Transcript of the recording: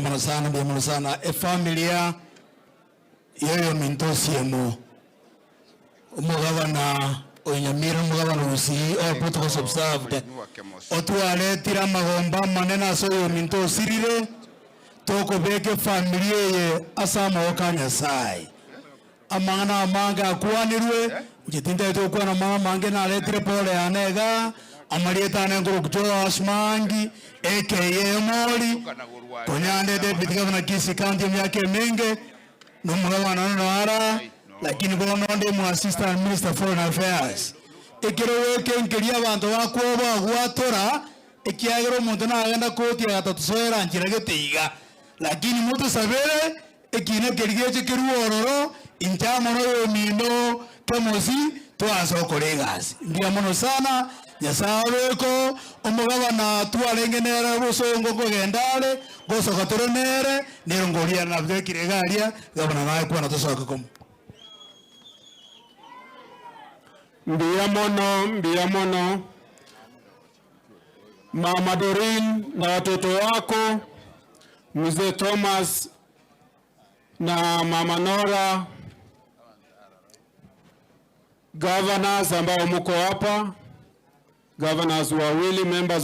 mono sana, mbuya mono sana. Efamilia yoyominto Osiemo, omogabana o Nyamira, omogabana o Gusii, all protocols observed, otwaretire amagomba amanene ase oyominto osirire, tokobeka efamilia eye ase amaboko a Nyasaye. Amang'ana amange akwanirwe, inche tintagete gokwana amang'ana amange naretire pole yane igaa, amarieta ane nkorokwa Joash Maangi, aka Emori, konya nde deputy governor Kisii County emiaka emenge, na omogabana one noo ara, lakini bono onde mo assistant minister foreign affairs. Ekerogo eke nkeria abanto bakwoboa gwatora, ekiagera omonto nagenda koti agatotosoera nchera gete iga, lakini motosabere Ekiina keria geche kerue ororo, inche amo noyomino Kemosi twansa gokora egasi. Mbuya mono sana, Nyasae abeko omogabana twarenge nere bosongo nkogenda are, ngosoka tore nere, nero ngoria nabekire iga aria, gabana naye kwana tosoke komo. Mbuya mono, mbuya mono Mama Doreen na watoto wako, Mzee Thomas na Mama Nora, governors ambao muko hapa, governors wawili, members of